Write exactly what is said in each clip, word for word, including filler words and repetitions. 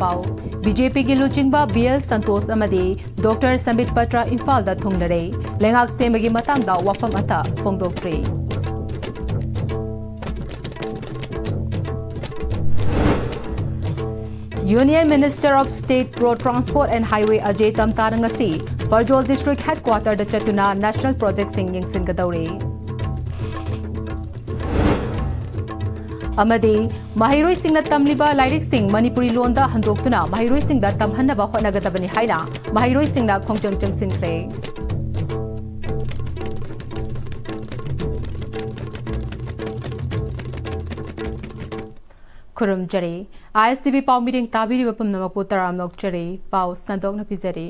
ꯄꯥꯎ꯫ B J ꯄꯤꯒꯤ ꯂꯨꯆꯤꯡꯕ ꯕꯤ ꯑꯦꯜ ꯁꯟꯇꯣꯁ ꯑꯃꯗꯤ ꯗꯣꯛꯇꯔ ꯁꯝꯕꯤꯠ ꯄꯇ꯭ꯔ ꯏꯝꯐꯥꯜꯗ ꯊꯨꯡꯂꯔꯦ꯫ ꯂꯩꯉꯥꯛ ꯁꯦꯝꯕꯒꯤ ꯃꯇꯥꯡꯗ ꯋꯥꯐꯝ ꯑꯃꯠꯇ ꯐꯣꯡꯗꯣꯛꯇ꯭ꯔꯤ꯫ Union Minister of State Road Transport and Highway Ajay Tamtana ꯉꯁꯤ ꯐꯔꯖꯣꯜ District Headquarter ꯗ ꯆꯠꯇꯨꯅ National Project ꯁꯤꯡ ꯌꯦꯡꯁꯤꯟꯒꯗꯧꯔꯤ꯫ ꯑꯃꯗꯤ ꯃꯍꯩꯔꯣꯏꯁꯤꯡꯅ ꯇꯝꯂꯤꯕ ꯂꯥꯏꯔꯤꯛꯁꯤꯡ ꯃꯅꯤꯄꯨꯔꯤ ꯂꯣꯟꯗ ꯍꯟꯗꯣꯛꯇꯨꯅ ꯃꯍꯩꯔꯣꯏꯁꯤꯡꯗ ꯇꯝꯍꯟꯅꯕ ꯍꯣꯠꯅꯒꯗꯕꯅꯤ ꯍꯥꯏꯅ ꯃꯍꯩꯔꯣꯏꯁꯤꯡꯅ ꯈꯣꯡꯖꯪ ꯆꯪꯁꯤꯟꯈ꯭ꯔꯦ꯫ ꯈꯨꯔꯨꯝꯖꯔꯤ꯫ ꯑꯥꯏ ꯑꯦꯁ ꯇꯤ ꯚꯤ ꯄꯥꯎ ꯃꯤꯠꯌꯦꯡ ꯇꯥꯕꯤꯔꯤꯕ ꯄꯨꯝꯅꯃꯛꯄꯨ ꯇꯔꯥꯝꯅ ꯑꯣꯛꯆꯔꯤ꯫ ꯄꯥꯎ ꯁꯟꯗꯣꯛꯅ ꯄꯤꯖꯔꯤ꯫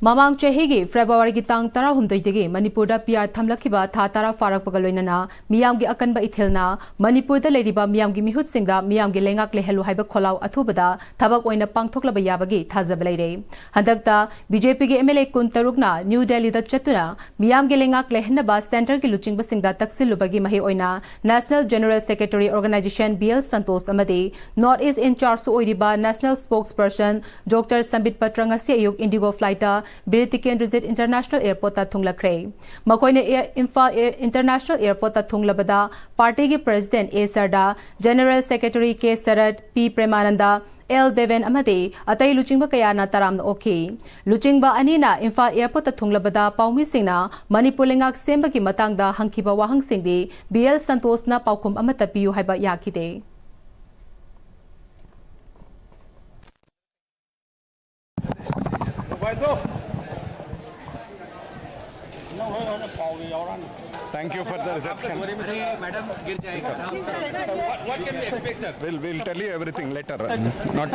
ꯃꯃꯥꯡ ꯆꯍꯤꯒꯤ ꯐꯦꯕ꯭ꯔꯨꯋꯥꯔꯤꯒꯤ ꯇꯥꯡ ꯇꯔꯥꯍꯨꯝꯗꯣꯏꯗꯒꯤ ꯃꯅꯤꯄꯨꯔꯗ ꯄꯤ ꯑꯥꯔ ꯊꯝꯂꯛꯈꯤꯕ ꯊꯥ ꯇꯔꯥ ꯐꯥꯔꯛꯄꯒ ꯂꯣꯏꯅꯅ ꯃꯤꯌꯥꯝꯒꯤ ꯑꯀꯟꯕ ꯏꯊꯤꯜꯅ ꯃꯅꯤꯄꯨꯔꯗ ꯂꯩꯔꯤꯕ ꯃꯤꯌꯥꯝꯒꯤ ꯃꯤꯍꯨꯠꯁꯤꯡꯗ ꯃꯤꯌꯥꯝꯒꯤ ꯂꯩꯉꯥꯛ ꯂꯩꯍꯜꯂꯨ ꯍꯥꯏꯕ ꯈꯣꯜꯂꯥꯎ ꯑꯊꯨꯕꯗ ꯊꯕꯛ ꯑꯣꯏꯅ ꯄꯥꯡꯊꯣꯛꯂꯕ ꯌꯥꯕꯒꯤ ꯊꯥꯖꯕ ꯂꯩꯔꯦ꯫ ꯍꯟꯗꯛꯇ ꯕꯤ ꯖꯦ ꯄꯤꯒꯤ ꯑꯦꯝ ꯑꯦꯜ ꯑꯦ ꯀꯨꯟꯇꯔꯨꯛꯅ ꯅ꯭ꯌꯨ ꯗꯦꯜꯂꯤꯗ ꯆꯠꯇꯨꯅ ꯃꯤꯌꯥꯝꯒꯤ ꯂꯩꯉꯥꯛ ꯂꯩꯍꯟꯅꯕ ꯁꯦꯟꯇꯔꯒꯤ ꯂꯨꯆꯤꯡꯕꯁꯤꯡꯗ ꯇꯛꯁꯤꯜꯂꯨꯕꯒꯤ ꯃꯍꯩ ꯑꯣꯏꯅ National General Secretary Organization B L Santosh ꯑꯃꯗꯤ North East in charge ꯑꯣꯏꯔꯤꯕ National Spokesperson ꯗꯣꯛꯇꯔ ꯁꯝꯕꯤꯠ ꯄꯇ꯭ꯔ ꯉꯁꯤ ꯑꯌꯨꯛ ꯏꯟꯗꯤꯒꯣ ꯐ꯭ꯂꯥꯏꯠꯇ ꯕꯤꯔ ꯇꯤꯀꯦꯟꯗ꯭ꯔꯖꯤꯠ ꯏꯟꯇꯔꯅꯦꯁꯅꯦꯜ ꯑꯦꯌꯔꯄꯣꯔꯠꯇ ꯊꯨꯡꯂꯛꯈ꯭ꯔꯦ꯫ ꯃꯈꯣꯏꯅ ꯑꯦ-, ꯏꯝꯐꯥꯜ ꯑꯦ-, ꯏꯟꯇꯔꯅꯦꯁꯅꯦꯜ ꯑꯦꯌꯔꯄꯣꯔꯠꯇ ꯊꯨꯡꯂꯕꯗ ꯄꯥꯔꯇꯤꯒꯤ ꯄ꯭ꯔꯦꯁꯤꯗꯦꯟꯠ ꯑꯦ ꯁꯔꯗꯥ, ꯖꯦꯅꯔꯦꯜ ꯁꯦꯀ꯭ꯔꯦꯇꯔꯤ ꯀꯦ ꯁꯔꯠ, ꯄꯤ ꯄ꯭ꯔꯦꯃꯥꯅꯟꯗ, ꯑꯦꯜ ꯗꯦꯕꯦꯟ ꯑꯃꯗꯤ ꯑꯇꯩ ꯂꯨꯆꯤꯡꯕ ꯀꯌꯥꯅ ꯇꯔꯥꯝꯅ ꯑꯣꯛꯈꯤ꯫ ꯂꯨꯆꯤꯡꯕ ꯑꯅꯤꯅ ꯏꯝꯐꯥꯜ ꯑꯦꯌꯔꯄꯣꯔꯠꯇ ꯊꯨꯡꯂꯕꯗ ꯄꯥꯎꯃꯤꯁꯤꯡꯅ ꯃꯅꯤꯄꯨꯔ ꯂꯩꯉꯥꯛ ꯁꯦꯝꯕꯒꯤ ꯃꯇꯥꯡꯗ ꯍꯪꯈꯤꯕ ꯋꯥꯍꯪꯁꯤꯡꯗꯤ ꯕꯤ ꯑꯦꯜ ꯁꯟꯇꯣꯁꯅ ꯄꯥꯎꯈꯨꯝ ꯑꯃꯠꯇ ꯄꯤꯌꯨ ꯍꯥꯏꯕ ꯌꯥꯈꯤꯗꯦ꯫ Thank you for the reception. Madam गिर जाएगा। What, what can we expect, sir? We'll, we'll tell you everything later. Not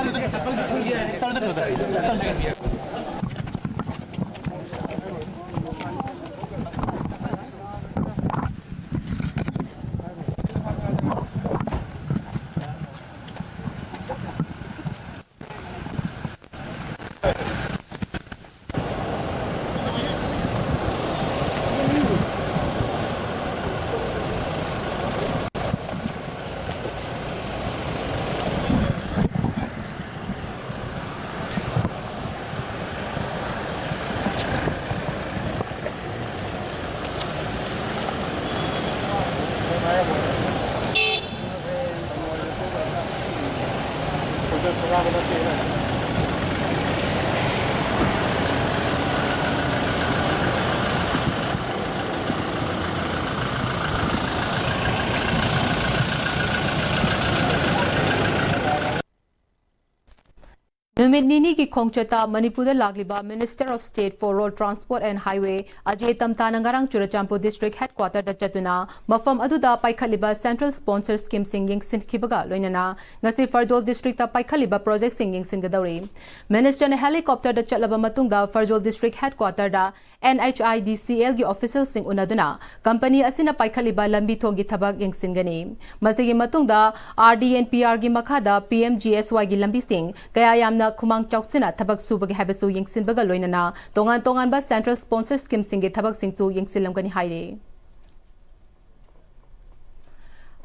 ꯅꯨꯃꯤꯠ ꯅꯤꯅꯤꯒꯤ ꯈꯣꯡꯆꯠꯇ ꯃꯅꯤꯄꯨꯔꯗ ꯂꯥꯛꯂꯤꯕ Minister of State for Road Transport and Highway ꯑꯖꯦ ꯇꯝꯇꯥꯅ ꯉꯔꯥꯡ ꯆꯨꯔꯆꯥꯟꯄꯨꯔ District Headquarterꯗ ꯆꯠꯇꯨꯅ ꯃꯐꯝ ꯑꯗꯨꯗ ꯄꯥꯏꯈꯠꯂꯤꯕ Central Sponsor Schemeꯁꯤꯡ ꯌꯦꯡꯁꯤꯟꯈꯤꯕꯒ ꯂꯣꯏꯅꯅ ꯉꯁꯤ ꯐꯔꯖꯣꯜ Districtꯇ ꯄꯥꯏꯈꯠꯂꯤꯕ projectꯁꯤꯡ ꯌꯦꯡꯁꯤꯟꯒꯗꯧꯔꯤ꯫ Ministerꯅ helicopterꯗ ꯆꯠꯂꯕ ꯃꯇꯨꯡꯗ ꯐꯔꯖꯣꯜ District Headquarterꯗ N H I D C Lꯒꯤ officialꯁꯤꯡ ꯎꯅꯗꯨꯅ company ꯑꯁꯤꯅ ꯄꯥꯏꯈꯠꯂꯤꯕ ꯂꯝꯕꯤ ꯊꯣꯡꯒꯤ ꯊꯕꯛ ꯌꯦꯡꯁꯤꯟꯒꯅꯤ꯫ ꯃꯁꯤꯒꯤ ꯃꯇꯨꯡꯗ R D N P Rꯒꯤ ꯃꯈꯥꯗ P M G S Yꯒꯤ ꯂꯝꯕꯤꯁꯤꯡ ꯀꯌꯥ ꯌꯥꯝꯅ ꯈꯨꯃꯥꯡ ꯆꯥꯎꯁꯤꯟꯅ ꯊꯕꯛ ꯁꯨꯕꯒꯦ ꯍꯥꯏꯕꯁꯨ ꯌꯦꯡꯁꯤꯟꯕꯒ ꯂꯣꯏꯅꯅ ꯇꯣꯉꯥꯟ ꯇꯣꯉꯥꯟꯕ Central Sponsor Schemeꯁꯤꯡꯒꯤ ꯊꯕꯛꯁꯤꯡꯁꯨ ꯌꯦꯡꯁꯤꯜꯂꯝꯒꯅꯤ ꯍꯥꯏꯔꯤ꯫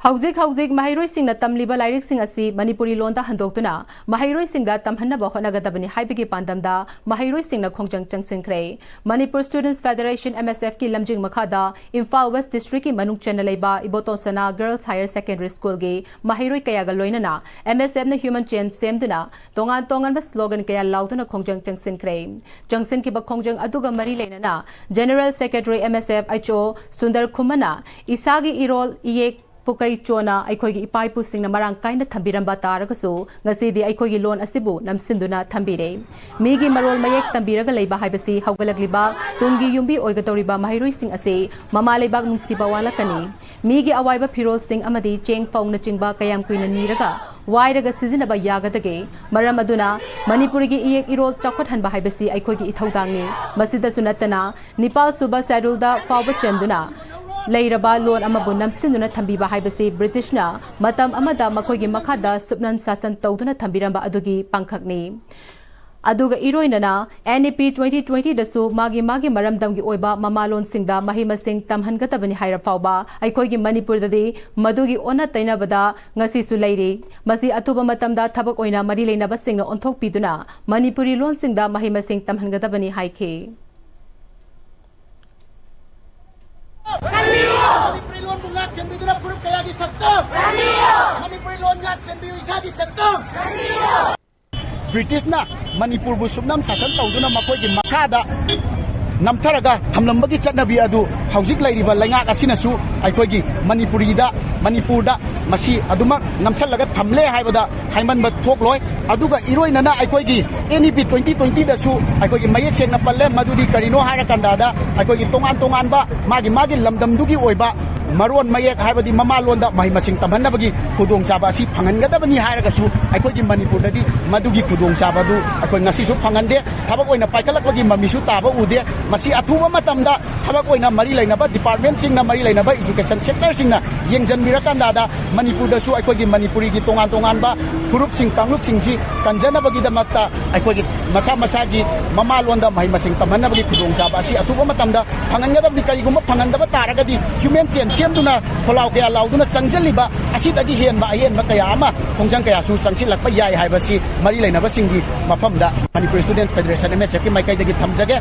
ꯍꯧꯖꯤꯛ ꯍꯧꯖꯤꯛ ꯃꯍꯩꯔꯣꯏꯁꯤꯡꯅ ꯇꯝꯂꯤꯕ ꯂꯥꯏꯔꯤꯛꯁꯤꯡ ꯑꯁꯤ ꯃꯅꯤꯄꯨꯔꯤ ꯂꯣꯟꯗ ꯍꯟꯗꯣꯛꯇꯨꯅ ꯃꯍꯩꯔꯣꯏꯁꯤꯡꯗ ꯇꯝꯍꯟꯅꯕ ꯍꯣꯠꯅꯒꯗꯕꯅꯤ ꯍꯥꯏꯕꯒꯤ ꯄꯥꯟꯗꯝꯗ ꯃꯍꯩꯔꯣꯏꯁꯤꯡꯅ ꯈꯣꯡꯖꯪ ꯆꯪꯁꯤꯟꯈ꯭ꯔꯦ꯫ Manipur Students Federation, M S Fꯀꯤ ꯂꯝꯖꯤꯡ ꯃꯈꯥꯗ ꯏꯝꯐꯥꯜ West Districtꯀꯤ ꯃꯅꯨꯡ ꯆꯟꯅ ꯂꯩꯕ ꯏꯕꯣꯇꯣꯟ ꯁꯅꯥ Girls Higher Secondary Schoolꯒꯤ ꯃꯍꯩꯔꯣꯏ ꯀꯌꯥꯒ ꯂꯣꯏꯅꯅ M S Fꯅ human chain ꯁꯦꯝꯗꯨꯅ ꯇꯣꯉꯥꯟ ꯇꯣꯉꯥꯟꯕ slogan ꯀꯌꯥ ꯂꯥꯎꯗꯨꯅ ꯈꯣꯡꯖꯪ ꯆꯪꯁꯤꯟꯈ꯭ꯔꯦ꯫ ꯆꯪꯁꯤꯟꯈꯤꯕ ꯈꯣꯡꯖꯪ ꯑꯗꯨꯒ ꯃꯔꯤ ꯂꯩꯅꯅ General Secretary M S F H O Sundar ꯈꯨꯃꯟꯅ ꯏꯁꯥꯒꯤ ꯏꯔꯣꯜ ꯏꯌꯦꯛ ꯄꯨꯀꯩ ꯆꯣꯅ ꯑꯩꯈꯣꯏꯒꯤ ꯏꯄꯥ ꯏꯄꯨꯁꯤꯡꯅ ꯃꯔꯥꯡ ꯀꯥꯏꯅ ꯊꯝꯕꯤꯔꯝꯕ ꯇꯥꯔꯒꯁꯨ ꯉꯁꯤꯗꯤ ꯑꯩꯈꯣꯏꯒꯤ ꯂꯣꯟ ꯑꯁꯤꯕꯨ ꯅꯝꯁꯤꯟꯗꯨꯅ ꯊꯝꯕꯤꯔꯦ꯫ ꯃꯤꯒꯤ ꯃꯔꯣꯜ ꯃꯌꯦꯛ ꯇꯝꯕꯤꯔꯒ ꯂꯩꯕ ꯍꯥꯏꯕꯁꯤ ꯍꯧꯒꯠꯂꯛꯂꯤꯕ ꯇꯨꯡꯒꯤ ꯌꯨꯝꯕꯤ ꯑꯣꯏꯒꯗꯧꯔꯤꯕ ꯃꯍꯩꯔꯣꯏꯁꯤꯡ ꯑꯁꯤ ꯃꯃꯥ ꯂꯩꯕꯥꯛ ꯅꯨꯡꯁꯤꯕ ꯋꯥꯠꯂꯛꯀꯅꯤ꯫ ꯃꯤꯒꯤ ꯑꯋꯥꯏꯕ ꯐꯤꯔꯣꯜꯁꯤꯡ ꯑꯃꯗꯤ ꯆꯦꯡ ꯐꯧꯅꯆꯤꯡꯕ ꯀꯌꯥꯝ ꯀꯨꯏꯅ ꯅꯤꯔꯒ ꯋꯥꯏꯔꯒ ꯁꯤꯖꯤꯟꯅꯕ ꯌꯥꯒꯗꯒꯦ? ꯃꯔꯝ ꯑꯗꯨꯅ ꯃꯅꯤꯄꯨꯔꯤꯒꯤ ꯏꯌꯦꯛ ꯏꯔꯣꯜ ꯆꯥꯎꯈꯠꯍꯟꯕ ꯍꯥꯏꯕꯁꯤ ꯑꯩꯈꯣꯏꯒꯤ ꯏꯊꯧꯗꯥꯡꯅꯤ꯫ ꯃꯁꯤꯗꯁꯨ ꯅꯠꯇꯅ ꯅꯤꯄꯥꯜ ꯁꯨꯕ Scheduleꯗ ꯐꯥꯎꯕ ꯆꯟꯗꯨꯅ ꯂꯩꯔꯕ ꯂꯣꯟ ꯑꯃꯕꯨ ꯅꯝꯁꯤꯟꯗꯨꯅ ꯊꯝꯕꯤꯕ ꯍꯥꯏꯕꯁꯤ Britishꯅ ꯃꯇꯝ ꯑꯃꯗ ꯃꯈꯣꯏꯒꯤ ꯃꯈꯥꯗ ꯁꯨꯞꯅꯟ ꯁꯥꯁꯟ ꯇꯧꯗꯨꯅ ꯊꯝꯕꯤꯔꯝꯕ ꯑꯗꯨꯒꯤ ꯄꯥꯡꯈꯛꯅꯤ꯫ ꯑꯗꯨꯒ ꯏꯔꯣꯏꯅꯅ N E P twenty twentyꯗꯁꯨ ꯃꯥꯒꯤ ꯃꯥꯒꯤ ꯃꯔꯝꯗꯝꯒꯤ ꯑꯣꯏꯕ ꯃꯃꯥꯂꯣꯟꯁꯤꯡꯗ ꯃꯍꯩ ꯃꯁꯤꯡ ꯇꯝꯍꯟꯒꯗꯕꯅꯤ ꯍꯥꯏꯔ ꯐꯥꯎꯕ ꯑꯩꯈꯣꯏꯒꯤ ꯃꯅꯤꯄꯨꯔꯗꯗꯤ ꯃꯗꯨꯒꯤ ꯑꯣꯟꯅ ꯇꯩꯅꯕꯗ ꯉꯁꯤꯁꯨ ꯂꯩꯔꯤ꯫ ꯃꯁꯤ ꯑꯊꯨꯕ ꯃꯇꯝꯗ ꯊꯕꯛ ꯑꯣꯏꯅ ꯃꯔꯤ ꯂꯩꯅꯕꯁꯤꯡꯅ ꯑꯣꯟꯊꯣꯛꯄꯤꯗꯨꯅ ꯃꯅꯤꯄꯨꯔꯤ ꯂꯣꯟꯁꯤꯡꯗ ꯃꯍꯩ ꯃꯁꯤꯡ ꯇꯝꯍꯟꯒꯗꯕꯅꯤ ꯍꯥꯏꯈꯤ꯫ ꯃꯅꯤꯄꯨꯔꯤ ꯂꯣꯟꯕꯨ ꯉꯥꯛ ꯁꯦꯟꯕꯤꯗꯨꯅ ꯐꯨꯔꯨꯞ ꯀꯌꯥꯒꯤ ꯁꯛꯇꯝ? ꯃꯅꯤꯄꯨꯔꯤ ꯂꯣꯟ ꯉꯥꯛ ꯁꯦꯟꯕꯤꯌꯨ, ꯏꯁꯥꯒꯤ ꯁꯛꯇꯝ꯫ ꯕ꯭ꯔꯤꯇꯤꯁꯅ ꯃꯅꯤꯄꯨꯔꯕꯨ ꯁꯨꯞꯅꯝ ꯁꯥꯁꯟ ꯇꯧꯗꯨꯅ ꯃꯈꯣꯏꯒꯤ ꯃꯈꯥꯗ ꯅꯝꯊꯔꯒ ꯊꯝꯂꯝꯕꯒꯤ ꯆꯠꯅꯕꯤ ꯑꯗꯨ ꯍꯧꯖꯤꯛ ꯂꯩꯔꯤꯕ ꯂꯩꯉꯥꯛ ꯑꯁꯤꯅꯁꯨ ꯑꯩꯈꯣꯏꯒꯤ ꯃꯅꯤꯄꯨꯔꯤꯗ, ꯃꯅꯤꯄꯨꯔꯗ ꯃꯁꯤ ꯑꯗꯨꯃꯛ ꯅꯝꯁꯤꯜꯂꯒ ꯊꯝꯂꯦ ꯍꯥꯏꯕꯗ ꯍꯥꯏꯃꯟꯕ ꯊꯣꯛꯂꯣꯏ꯫ ꯑꯗꯨꯒ ꯏꯔꯣꯏꯅꯅ ꯑꯩꯈꯣꯏꯒꯤ N E P twenty twenty ꯗꯁꯨ ꯑꯩꯈꯣꯏꯒꯤ ꯃꯌꯦꯛ ꯁꯦꯡꯅ ꯄꯜꯂꯦ꯫ ꯃꯗꯨꯗꯤ ꯀꯔꯤꯅꯣ ꯍꯥꯏꯔꯀꯥꯟꯗ, ꯑꯩꯈꯣꯏꯒꯤ ꯇꯣꯉꯥꯟ ꯇꯣꯉꯥꯟꯕ ꯃꯥꯒꯤ ꯃꯥꯒꯤ ꯂꯝꯗꯝꯗꯨꯒꯤ ꯑꯣꯏꯕ ꯃꯔꯣꯟ ꯃꯌꯦꯛ, ꯍꯥꯏꯕꯗꯤ ꯃꯃꯥꯂꯣꯟꯗ ꯃꯍꯩ ꯃꯁꯤꯡ ꯇꯝꯍꯟꯅꯕꯒꯤ ꯈꯨꯗꯣꯡꯆꯥꯕ ꯑꯁꯤ ꯐꯪꯍꯟꯒꯗꯕꯅꯤ ꯍꯥꯏꯔꯒꯁꯨ, ꯑꯩꯈꯣꯏꯒꯤ ꯃꯅꯤꯄꯨꯔꯗꯗꯤ ꯃꯗꯨꯒꯤ ꯈꯨꯗꯣꯡꯆꯥꯕ ꯑꯗꯨ ꯑꯩꯈꯣꯏ ꯉꯁꯤꯁꯨ ꯐꯪꯍꯟꯗꯦ꯫ ꯊꯕꯛ ꯑꯣꯏꯅ ꯄꯥꯏꯈꯠꯂꯛꯄꯒꯤ ꯃꯃꯤꯁꯨ ꯇꯥꯕ ꯎꯗꯦ꯫ ꯃꯁꯤ ꯑꯊꯨꯕ ꯃꯇꯝꯗ ꯊꯕꯛ ꯑꯣꯏꯅ ꯃꯔꯤ ꯂꯩꯅꯕ department ꯁꯤꯡꯅ, ꯃꯔꯤ ꯂꯩꯅꯕ education sector ꯁꯤꯡꯅ ꯌꯦꯡꯁꯤꯟꯕꯤꯔꯀꯥꯟꯗ, ꯃꯅꯤꯄꯨꯔꯗꯁꯨ ꯑꯩꯈꯣꯏꯒꯤ ꯃꯅꯤꯄꯨꯔꯤꯒꯤ ꯇꯣꯉꯥꯟ ꯇꯣꯉꯥꯟꯕ ꯐꯨꯔꯨꯞꯁꯤꯡ, ꯀꯥꯡꯂꯨꯞꯁꯤꯡꯁꯤ ꯀꯟꯖꯅꯕꯒꯤꯗꯃꯛꯇ ꯑꯩꯈꯣꯏꯒꯤ ꯃꯁꯥ ꯃꯁꯥꯒꯤ ꯃꯃꯥꯂꯣꯟꯗ ꯃꯍꯩ ꯃꯁꯤꯡ ꯇꯝꯍꯟꯅꯕꯒꯤ ꯈꯨꯗꯣꯡꯆꯥꯕ ꯑꯁꯤ ꯑꯊꯨꯕ ꯃꯇꯝꯗ ꯐꯪꯍꯟꯒꯗꯕꯅꯤ꯫ ꯀꯔꯤꯒꯨꯝꯕ ꯐꯪꯍꯟꯗꯕ ꯇꯥꯔꯒꯗꯤ human chain ꯁꯦꯝꯗꯨꯅ ꯈꯣꯜꯂꯥꯎ ꯀꯌꯥ ꯂꯥꯎꯗꯨꯅ ꯆꯪꯁꯤꯜꯂꯤꯕ ꯑꯁꯤꯗꯒꯤ ꯍꯦꯟꯕ ꯑꯍꯦꯟꯕ ꯀꯌꯥ ꯑꯃ ꯈꯣꯡꯖꯪ ꯀꯌꯥꯁꯨ ꯆꯪꯁꯤꯜꯂꯛꯄ ꯌꯥꯏ ꯍꯥꯏꯕꯁꯤ ꯃꯔꯤ ꯂꯩꯅꯕꯁꯤꯡꯒꯤ ꯃꯐꯝꯗ Manipur Students Federation, M S F ꯀꯤ ꯃꯥꯏꯀꯩꯗꯒꯤ ꯊꯝꯖꯒꯦ꯫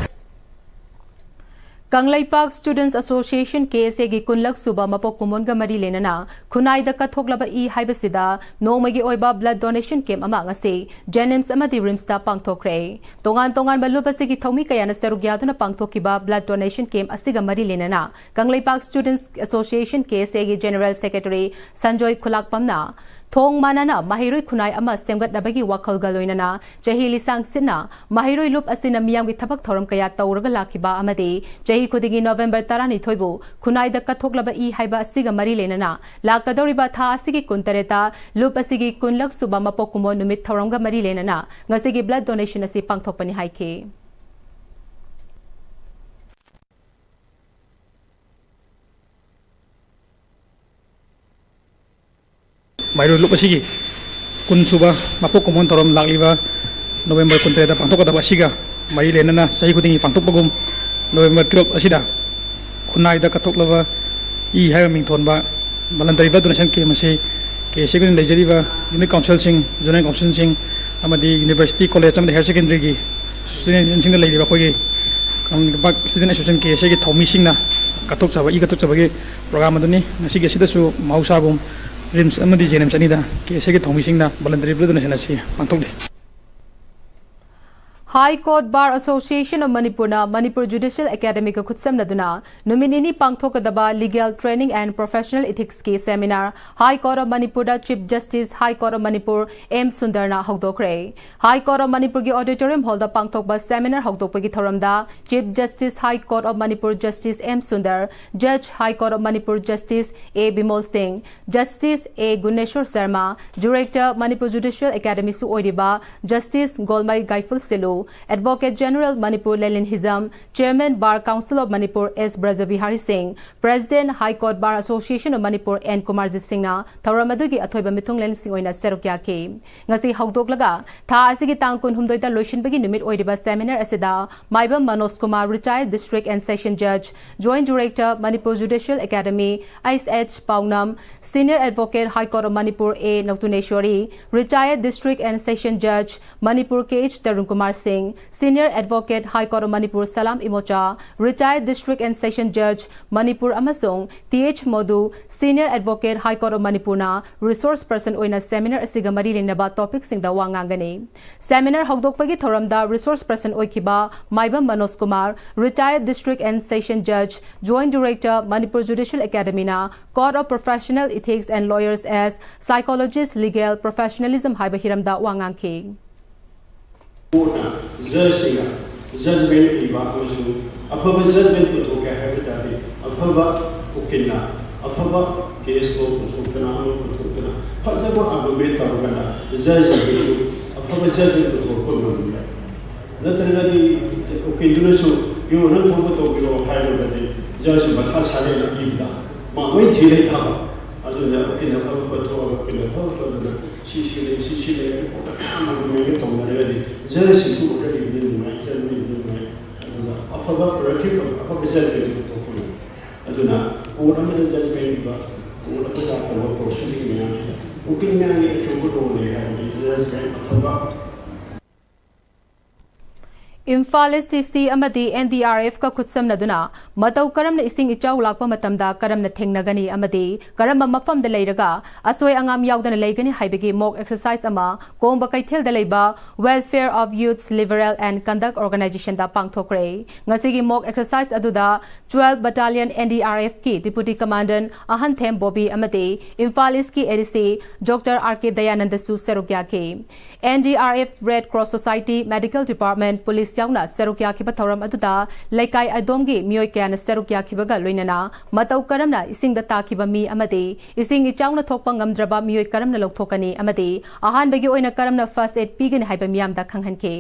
Kangleipak Students Association, K S A ꯒꯤ ꯀꯨꯟꯂꯛ ꯁꯨꯕ ꯃꯄꯣꯛ ꯀꯨꯝꯑꯣꯟꯒ ꯃꯔꯤ ꯂꯩꯅꯅ ꯈꯨꯟꯅꯥꯏꯗ ꯀꯠꯊꯣꯛꯂꯕ ꯏ ꯍꯥꯏꯕꯁꯤꯗ ꯅꯣꯡꯃꯒꯤ ꯑꯣꯏꯕ blood donation camp ꯑꯃ ꯉꯁꯤ JNIMS ꯑꯃꯗꯤ RIMS ꯇ ꯄꯥꯡꯊꯣꯛꯈ꯭ꯔꯦ꯫ ꯇꯣꯉꯥꯟ ꯇꯣꯉꯥꯟꯕ ꯂꯨꯞ ꯑꯁꯤꯒꯤ ꯊꯧꯃꯤ ꯀꯌꯥꯅ ꯁꯔꯨꯛ ꯌꯥꯗꯨꯅ ꯄꯥꯡꯊꯣꯛꯈꯤꯕ blood donation camp ꯑꯁꯤꯒ ꯃꯔꯤ ꯂꯩꯅꯅ Kangleipak Students Association, K S A ꯒꯤ General Secretary ꯁꯟꯖꯣꯏ ꯈꯨꯂꯥꯛꯄꯝꯅ ꯊꯣꯡ ꯃꯥꯟꯅꯅ ꯃꯍꯩꯔꯣꯏ ꯈꯨꯟꯅꯥꯏ ꯑꯃ ꯁꯦꯝꯒꯠꯅꯕꯒꯤ ꯋꯥꯈꯜꯒ ꯂꯣꯏꯅꯅ ꯆꯍꯤ ꯂꯤꯁꯥꯡ ꯁꯤꯠꯅ ꯃꯍꯩꯔꯣꯏ ꯂꯨꯞ ꯑꯁꯤꯅ ꯃꯤꯌꯥꯝꯒꯤ ꯊꯕꯛ ꯊꯧꯔꯝ ꯀꯌꯥ ꯇꯧꯔꯒ ꯂꯥꯛꯈꯤꯕ ꯑꯃꯗꯤ ꯆꯍꯤ ꯈꯨꯗꯤꯡꯒꯤ November ꯇꯔꯥꯅꯤꯊꯣꯏꯕꯨ ꯈꯨꯟꯅꯥꯏꯗ ꯀꯠꯊꯣꯛꯂꯕ ꯏ ꯍꯥꯏꯕ ꯑꯁꯤꯒ ꯃꯔꯤ ꯂꯩꯅꯅ ꯂꯥꯛꯀꯗꯧꯔꯤꯕ ꯊꯥ ꯑꯁꯤꯒꯤ ꯀꯨꯟꯇꯔꯦꯠꯇ ꯂꯨꯞ ꯑꯁꯤꯒꯤ ꯀꯨꯟꯂꯛ ꯁꯨꯕ ꯃꯄꯣꯛ ꯀꯨꯝꯑꯣꯟ ꯅꯨꯃꯤꯠ ꯊꯧꯔꯝꯒ ꯃꯔꯤ ꯂꯩꯅꯅ ꯉꯁꯤꯒꯤ blood donation ꯑꯁꯤ ꯄꯥꯡꯊꯣꯛꯄꯅꯤ ꯍꯥꯏꯈꯤ꯫ ꯃꯍꯩꯔꯣꯏ ꯂꯨꯞ ꯑꯁꯤꯒꯤ ꯀꯨꯟ ꯁꯨꯕ ꯃꯄꯣꯛ ꯀꯨꯝꯑꯣꯟ ꯊꯧꯔꯝ ꯂꯥꯛꯂꯤꯕ November ꯀꯨꯟꯇꯔꯦꯠꯇ ꯄꯥꯡꯊꯣꯛꯀꯗꯕ ꯑꯁꯤꯒ ꯃꯔꯤ ꯂꯩꯅꯅ ꯆꯍꯤ ꯈꯨꯗꯤꯡꯒꯤ ꯄꯥꯡꯊꯣꯛꯄꯒꯨꯝ November twelve ꯑꯁꯤꯗ ꯈꯨꯟꯅꯥꯏꯗ ꯀꯠꯊꯣꯛꯂꯕ ꯏ ꯍꯥꯏꯕ ꯃꯤꯡꯊꯣꯟꯕ voluntary blood donation camp ꯑꯁꯤ K S A ꯒꯤ ꯑꯣꯏꯅ ꯂꯩꯖꯔꯤꯕ unit council ꯁꯤꯡ, zonal council ꯁꯤꯡ ꯑꯃꯗꯤ university, college ꯑꯃꯗꯤ higher secondary ꯒꯤ student union ꯁꯤꯡꯗ ꯂꯩꯔꯤꯕ ꯑꯩꯈꯣꯏꯒꯤ Kangleipak Student Association, K S A ꯒꯤ ꯊꯧꯃꯤꯁꯤꯡꯅ ꯀꯠꯊꯣꯛꯆꯕ, ꯏ ꯀꯠꯊꯣꯛꯆꯕꯒꯤ program ꯑꯗꯨꯅꯤ꯫ ꯉꯁꯤꯒꯤ ꯑꯁꯤꯗꯁꯨ ꯃꯍꯧꯁꯥꯒꯨꯝ RIMS ꯑꯃꯗꯤ JNIMS ꯑꯅꯤꯗ K S A ꯒꯤ ꯊꯧꯃꯤꯁꯤꯡꯅ voluntary blood donation ꯑꯁꯤ ꯄꯥꯡꯊꯣꯛꯂꯤ꯫ High Court Bar Association of Manipurꯅ Manipur Judicial Academyꯒ ꯈꯨꯠꯁꯝꯅꯗꯨꯅ ꯅꯨꯃꯤꯠ ꯅꯤꯅꯤ ꯄꯥꯡꯊꯣꯛꯀꯗꯕ Legal Training and Professional Ethicsꯀꯤ seminar High Court of Manipurꯗ Chief Justice High Court of Manipur M Sundarꯅ ꯍꯧꯗꯣꯛꯈ꯭ꯔꯦ꯫ High Court of Manipurꯒꯤ auditorium hallꯗ ꯄꯥꯡꯊꯣꯛꯄ seminar ꯍꯧꯗꯣꯛꯄꯒꯤ ꯊꯧꯔꯝꯗ Chief Justice High Court of Manipur Justice M Sundar, Judge High Court of Manipur Justice A Bimol Singh, Justice A Guneshwar Sharma, Director Manipur Judicial Academyꯁꯨ ꯑꯣꯏꯔꯤꯕ Justice Golmei ꯒꯥꯏꯐꯨꯜ ꯁꯤꯂꯨ, Advocate General Manipur ꯂꯦꯂꯤꯟ Hijam, Chairman Bar Council of Manipur S ꯕ꯭ꯔꯖꯕꯤꯍꯥꯔꯤ ꯁꯤꯡ, President High Court Bar Association of Manipur N Kumarjit ꯁꯤꯡꯅ ꯊꯧꯔꯝ ꯑꯗꯨꯒꯤ ꯑꯊꯣꯏꯕ ꯃꯤꯊꯨꯡꯂꯦꯟꯁꯤꯡ ꯑꯣꯏꯅ ꯁꯔꯨꯛ ꯌꯥꯈꯤ꯫ ꯉꯁꯤ ꯍꯧꯗꯣꯛꯂꯒ ꯊꯥ ꯑꯁꯤꯒꯤ ꯇꯥꯡ ꯀꯨꯟꯍꯨꯝꯗꯣꯏꯗ ꯂꯣꯏꯁꯤꯟꯕꯒꯤ ꯅꯨꯃꯤꯠ ꯑꯣꯏꯔꯤꯕ seminar ꯑꯁꯤꯗ ꯃꯥꯏꯕꯝ Manoj Kumar, Retired District and Session Judge, Joint Director Manipur Judicial Academy, H H ꯄꯥꯎꯅꯝ, Senior Advocate High Court of Manipur A ꯅꯧꯇꯨꯅꯦꯁ꯭ꯋꯔꯤ, Retired District and Session Judge, Manipur K H Tarun Kumar Singh, Senior Advocate High Court of Manipur Salam Imocha, Retired District and Session Judge, Manipur ꯑꯃꯁꯨꯡ T H ꯃꯣꯗꯨ, Senior Advocate High Court of ꯃꯅꯤꯄꯨꯔꯅ resource person ꯑꯣꯏꯅ seminar ꯑꯁꯤꯒ ꯃꯔꯤ ꯂꯩꯅꯕ topicꯁꯤꯡꯗ ꯋꯥ ꯉꯥꯡꯒꯅꯤ꯫ Seminar ꯍꯧꯗꯣꯛꯄꯒꯤ ꯊꯧꯔꯝꯗ resource person ꯑꯣꯏꯈꯤꯕ ꯃꯥꯏꯕꯝ Manoj Kumar, Retired District and Session Judge, Joint Director, Manipur Judicial Academyꯅ Code of Professional Ethics and Lawyers as Psychologist Legal Professionalism ꯍꯥꯏꯕ ꯍꯤꯔꯝꯗ ꯋꯥ ꯉꯥꯡꯈꯤ꯫ ꯀꯣꯔꯠꯅ ꯖꯖꯁꯤꯡꯅ ꯖꯖꯃꯦꯟ ꯄꯤꯕ ꯑꯃꯁꯨꯡ ꯑꯐꯕ ꯖꯖꯃꯦꯟ ꯄꯨꯊꯣꯛꯀꯦ ꯍꯥꯏꯕ ꯇꯥꯔꯗꯤ, ꯑꯐꯕ ꯎꯀꯤꯜꯅ ꯑꯐꯕ ꯀꯦꯁ ꯂꯣ ꯄꯨꯊꯣꯛꯇꯅ, ꯑꯃ ꯄꯨꯊꯣꯛꯇꯅ, ꯐꯖꯕ ꯑꯥꯔꯒꯨꯃꯦꯟ ꯇꯧꯔꯀꯥꯟꯗ ꯖꯖꯁꯤꯡꯗꯨꯁꯨ ꯑꯐꯕ ꯖꯖꯃꯦꯟ ꯄꯨꯊꯣꯛꯄ ꯉꯝꯃꯤ꯫ ꯅꯠꯇ꯭ꯔꯒꯗꯤ ꯎꯀꯤꯜꯗꯨꯅꯁꯨ, "ꯏꯕꯨꯡꯉꯣ, ꯅꯪ ꯊꯣꯛꯄ ꯇꯧꯕꯤꯔꯣ" ꯍꯥꯏꯔꯒꯗꯤ ꯖꯖꯁꯨ ꯃꯊꯥ ꯁꯥꯔꯦꯅ ꯏꯕꯗ ꯃꯥ ꯂꯣꯏ ꯊꯤ ꯂꯩ ꯊꯥꯕ꯫ ꯑꯗꯨꯅ ꯎꯀꯤꯜ ꯑꯐꯕ ꯊꯣꯛꯑꯒ ꯎꯀꯤꯜ ꯑꯐꯕ ꯑꯗꯨꯅ ꯁꯤ ꯁꯤ ꯂꯩ, ꯁꯤ ꯁꯤ ꯂꯩ ꯍꯥꯏꯅ ꯀꯣꯔꯠꯇ ꯃꯌꯥꯝ ꯑꯥꯔꯒꯨꯃꯦꯟꯒ ꯇꯧꯅꯔꯒꯗꯤ ꯖꯖꯁꯤꯡꯁꯨ ꯎꯔꯒ ꯏꯕꯗ ꯅꯨꯡꯉꯥꯏ, ꯏꯆꯟ ꯏꯕꯗ ꯅꯨꯡꯉꯥꯏ꯫ ꯑꯗꯨꯒ ꯑꯐꯕ ꯄ꯭ꯔꯗꯛꯇꯤꯕ ꯑꯐꯕ ꯖꯖꯃꯦꯟ ꯄꯨꯊꯣꯛꯄ ꯉꯝꯃꯤ꯫ ꯑꯗꯨꯅ ꯀꯣꯔꯠ ꯑꯃꯗ ꯖꯖꯃꯦꯟ ꯄꯤꯕ, ꯀꯣꯔꯠ ꯑꯃꯗ ꯇꯧꯕ ꯄ꯭ꯔꯣꯁꯤꯗꯤꯡ ꯃꯌꯥꯝꯁꯤꯗ ꯎꯀꯤꯜ ꯃꯌꯥꯝꯒꯤ ꯑꯆꯧꯕ ꯔꯣꯜ ꯂꯩ ꯍꯥꯏꯕꯗꯤ ꯖꯖꯃꯦꯟ ꯑꯐꯕ ꯏꯝꯐꯥꯜ ꯏꯁ ꯗꯤ ꯁꯤ ꯑꯃꯗꯤ ꯑꯦꯟ ꯗꯤ ꯑꯥꯔ ꯑꯦꯐꯀ ꯈꯨꯠꯁꯝꯅꯗꯨꯅ ꯃꯇꯧ ꯀꯔꯝꯅ ꯏꯁꯤꯡ ꯏꯆꯥꯎ ꯂꯥꯛꯄ ꯃꯇꯝꯗ ꯀꯔꯝꯅ ꯊꯦꯡꯅꯒꯅꯤ ꯑꯃꯗꯤ ꯀꯔꯝꯕ ꯃꯐꯝꯗ ꯂꯩꯔꯒ ꯑꯁꯣꯏ ꯑꯉꯥꯝ ꯌꯥꯎꯗꯅ ꯂꯩꯒꯅꯤ ꯍꯥꯏꯕꯒꯤ mock exercise ꯑꯃ ꯀꯣꯡꯕ ꯀꯩꯊꯦꯜꯗ ꯂꯩꯕ Welfare of Youths Liberal and Conduct Organizationꯗ ꯄꯥꯡꯊꯣꯛꯈ꯭ꯔꯦ꯫ ꯉꯁꯤꯒꯤ mock exercise ꯑꯗꯨꯗ twelve Battalion N D R Fꯀꯤ Deputy Commandant ꯑꯍꯟꯊꯦꯝ Bobby ꯑꯃꯗꯤ ꯏꯝꯐꯥꯜ ꯏꯁꯀꯤ ꯑꯦ ꯗꯤ ꯁꯤ ꯗꯣꯛꯇꯔ ꯑꯥꯔ ꯀꯦ ꯗꯌꯥꯅꯟꯗꯁꯨ ꯁꯔꯨꯛ ꯌꯥꯈꯤ꯫ N D R F, Red Cross Society, Medical Department, Police ꯌꯥꯎꯅ ꯁꯔꯨꯛ ꯌꯥꯈꯤꯕ ꯊꯧꯔꯝ ꯑꯗꯨꯗ ꯂꯩꯀꯥꯏ ꯑꯗꯣꯝꯒꯤ ꯃꯤꯑꯣꯏ ꯀꯌꯥꯅ ꯁꯔꯨꯛ ꯌꯥꯈꯤꯕꯒ ꯂꯣꯏꯅꯅ ꯃꯇꯧ ꯀꯔꯝꯅ ꯏꯁꯤꯡꯗ ꯇꯥꯈꯤꯕ ꯃꯤ ꯑꯃꯗꯤ ꯏꯁꯤꯡ ꯏꯆꯥꯎꯅ ꯊꯣꯛꯄ ꯉꯝꯗ꯭ꯔꯕ ꯃꯤꯑꯣꯏ ꯀꯔꯝꯅ ꯂꯧꯊꯣꯛꯀꯅꯤ ꯑꯃꯗꯤ ꯑꯍꯥꯟꯕꯒꯤ ꯑꯣꯏꯅ ꯀꯔꯝꯅ first aid ꯄꯤꯒꯅꯤ ꯍꯥꯏꯕ ꯃꯤꯌꯥꯝꯗ ꯈꯪꯍꯟꯈꯤ꯫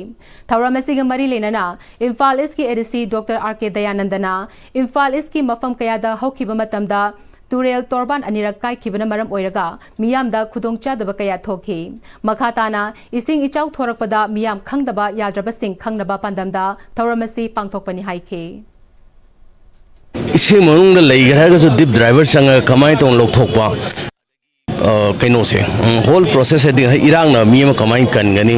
ꯊꯧꯔꯝ ꯑꯁꯤꯒ ꯃꯔꯤ ꯂꯩꯅꯅ ꯏꯝꯐꯥꯜ ꯏꯁꯀꯤ ꯑꯦ ꯗꯤ ꯁꯤ ꯗꯣꯛꯇꯔ ꯑꯥꯔ ꯀꯦ ꯗꯌꯥꯅꯟꯗꯅ ꯏꯝꯐꯥꯜ ꯏꯁꯀꯤ ꯃꯐꯝ ꯀꯌꯥꯗ ꯍꯧꯈꯤꯕ ꯃꯇꯝꯗ ꯇꯨꯔꯦꯜ ꯇꯣꯔꯕꯥꯟ ꯑꯅꯤꯔꯛ ꯀꯥꯏꯈꯤꯕꯅ ꯃꯔꯝ ꯑꯣꯏꯔꯒ ꯃꯤꯌꯥꯝꯗ ꯈꯨꯗꯣꯡꯆꯥꯗꯕ ꯀꯌꯥ ꯊꯣꯛꯈꯤ꯫ ꯃꯈꯥ ꯇꯥꯅ ꯏꯁꯤꯡ ꯏꯆꯥꯎ ꯊꯣꯔꯛꯄꯗ ꯃꯤꯌꯥꯝ ꯈꯪꯗꯕ ꯌꯥꯗ꯭ꯔꯕꯁꯤꯡ ꯈꯪꯅꯕ ꯄꯥꯟꯗꯝꯗ ꯊꯧꯔꯝ ꯑꯁꯤ ꯄꯥꯡꯊꯣꯛꯄꯅꯤ ꯍꯥꯏꯈꯤ꯫ ꯏꯁꯤꯡ ꯃꯅꯨꯡꯗ ꯂꯩꯈ꯭ꯔꯦ ꯍꯥꯏꯔꯒꯁꯨ deep diver ꯆꯪꯉꯒ ꯀꯃꯥꯏꯅ ꯇꯧꯅ ꯂꯧꯊꯣꯛꯄ, ꯑ, ꯀꯩꯅꯣꯁꯦ, ꯎꯝ, whole process ꯍꯥꯏꯗꯤ ꯏꯔꯥꯡꯅ ꯃꯤ ꯑꯃ ꯀꯃꯥꯏꯅ ꯀꯟꯒꯅꯤ,